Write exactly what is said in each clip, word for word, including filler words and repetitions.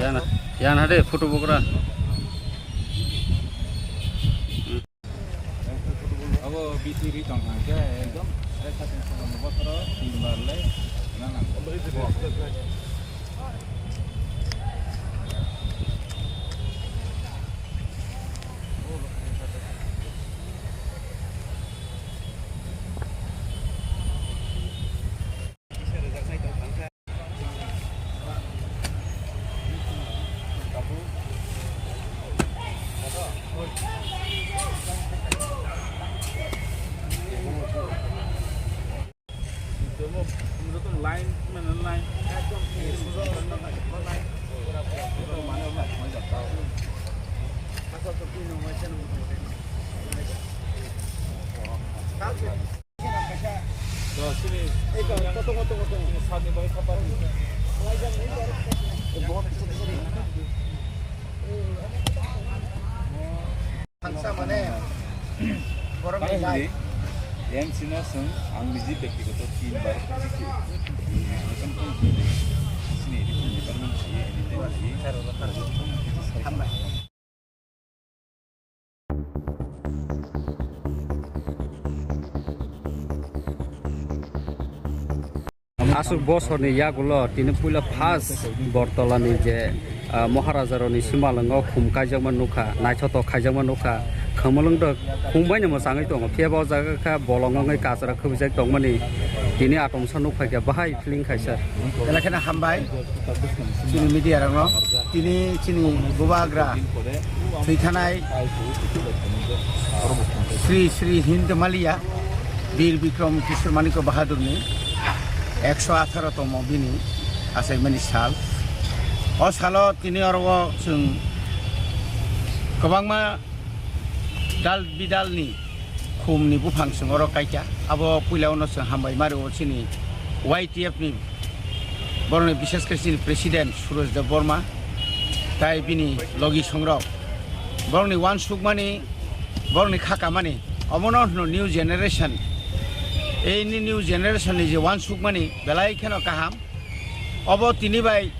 Yan, yan hade photo bokra. Abo B C ri tong thang khe ekdom, eh, satin song bothoro tin bar le na nang. Thangsa mane, borok ni life. M C no swng, ang niji bektigoto tin bar sikhi. Sini department si, anything si. Hambai. Aswk bosorni yagulo tini puila first Bortolani je, ah, Maharajarokni simalwngo khum kaijakma nukha, naithotok khaijakma nukha, khumulwng do khum baino mwchangwi tongo, phiyaba o jaga kha bolong wngwi kachra khubijak tongmani tini atomsa nukphaikha, bahai feeling khaisa. Belai kheno hambai chini media rokno, tini chini bubagra thwithanai Sri Sri Hindu Maliya Bir Bikram Kishore Manikya Bahadurni ekso atharo tomo bini achaimani sal. O salo tini oro o chwng kwbangma dal bidalni khumni buphang chwng oro kaikha. Abo puila ono chwng hambai mari o chini Y T F ni borokni, bishes khe chini president Suraj Deb Borma, tai bini logi songrok, borokni uansukmani, borokni khakamani, omono hwno new generation. Ei ni new generation ni je uansukmani belai kheno kaham. Obo tini bai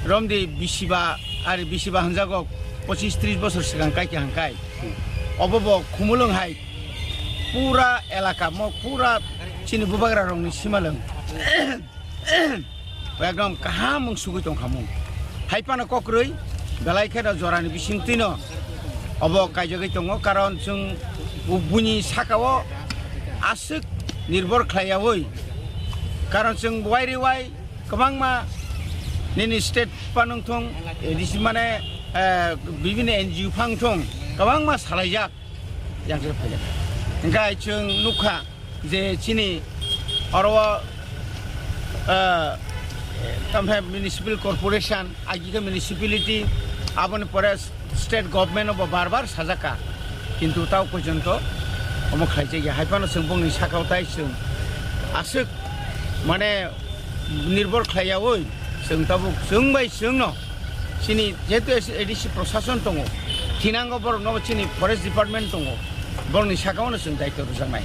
romdi bisiba, ari bisiba hwnjago pochis tris bosor swkang kaikha hwnkhai. Obo bo khumulwng hai pura elaka mo pura chini bubagra rokni simalwng. Ekdom kaham wng sugwi tongkha mung. Hai phano kokrwi belai kheno jorani bisingtwino obo kaijagwi tongo, karon chwng bu-, buini sakao aswk nirbhor khlaiyaui, karon chwng wai ri wai kwbangma nini state phano wngthung, A D C mane, eh, bibini N G O phano wngthung, kwbangma salaijak. Yang se phaijak. Hingkhe chwng nukha je chini oro o, ah, tamkhe municipal corporation, agikhe municipality, aboni pore state government bo bar bar sajakha. Kintu tao porjonto omo khlaijak ya. Hai phano chwng bongni sakao tai chwng aswk mane nirbhor khlaiyaui chwng tabuk chwng bai chwngno chini jehetu A D C prosason tongo, thinango borokno chini forest department tongo, borokni sakao no chwng daityo rwjaknai.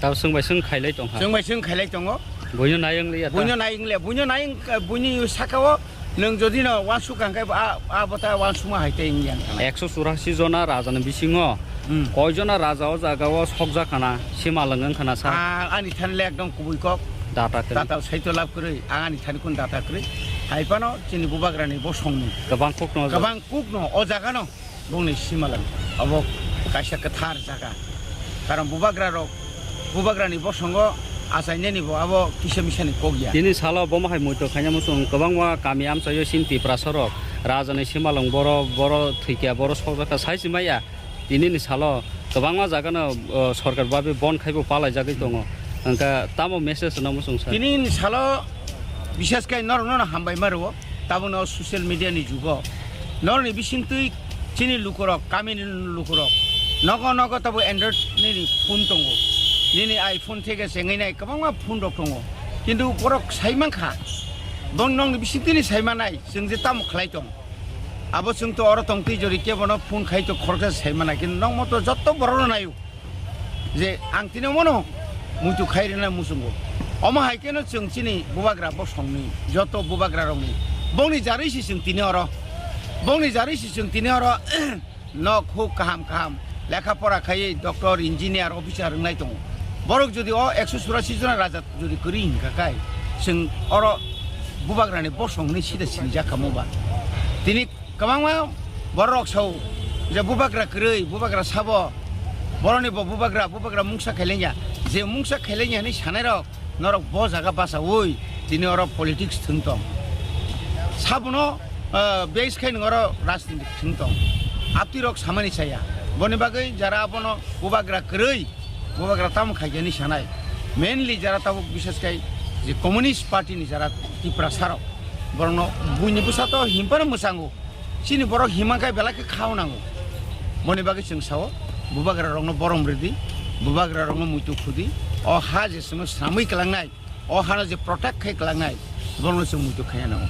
Tabo chwng bai chwng khailai tongkha. Chwng bai chwng khailai tongo. Buino nai wng liya ta? Buino nai wng liya, buino nai wng, buini sakao nwng jodi no uansuk kha hwnkhe bo a, a bota uansukma hai tei wngya wngkha na. Ekso churasi jona raja ni bisingo Hmm. Koi jona raja o jaga o sokjak khana, simalwng wng khana sa? Ah, ani thani le ekdom kubui kok. Data kwrwi. Data saito lab kwrwi, ang ani thani kun data kwrwi. Hai phano chini bubagra ni bosong ni. Kwbang kok no. Kwbang kuk no o jaga no bongni simalwng. Obo kaisa kwthar jaga. Karon bubagra rok, bubagra ni bosongo achainani bo abo kisa misani kok ya. Tini salo bomo hai muitu khaina muchung kwbangma kami amchaio chini Tiprasa rok, rajani simalwng boro, boro thwikya, boro sokjakha, sai se maya. Tinini salo kwbangma jagano, o, sorkar babe bon khaibo palaijagwi tongo. Hwnkha tamo message rwna muchung sa? Tinini salo bisas khe norokno hambai ma rwo. Tabukno social media ni jugo norokni bisingtwi chini lukurok, kamini lukurok nogo nogo tabo Android nini phone tongo. Nini iPhone theke chengwi nai kwbangma phone rok tongo. Kintu borok sai mankha, bong nokni bisingtwini sai manai chwng je tamo khlai tong. Abo chwng to oro tongtwi jori kebono phone khai to khoroksa sai mana, kintu nokmo to jotto borokno naio. Je ang tini omono muitu khai rwna muchungo. Omo hai kheno chwng chini bubagra bosongni, joto bubagra rokni, bongni jarwi si chwng tini oro, bongni jarwi si chwng tini oro nok huk kaham kaham lekha pora khaiwi doctor, engineer, officer wngnai tongo. Borok jodi o ekso churasi jona raja jodi kwrwi hinkha khai, chwng oro bubagrani bosong hwnwi sida sinijak kha mo ba? Tini kwbangma borok sao je bubagra kwrwi, bubagra sabo, boroni bo bubagra, bubagra mungsa khailengya. Je mungsa khailengya hwnwi sanairok norok bo jaga bachaui tini oro politics thwng tong. Sabono, ah, base khai nwng oro rajniti thwng tong. Aptirok samani chaya. Boni bagwi jara abono bubagra kwrwi, bubagra tamo khaikhe hwnwi sanai. Mainly jara tabuk bishes khai je Communist Party ni jara Tiprasa rok, borokno buini bwsa to himpano mwchango. Chini borok himang khai belai khe khao nango. Boni bagwi chwng sao, bubagra rokno borom rwdi, bubagra rokno muitu khudi, o ha je chwngno swnamwi kwlangnai, o hano je protect khai kwlangnai, borokno chwng muitu khaiya nango.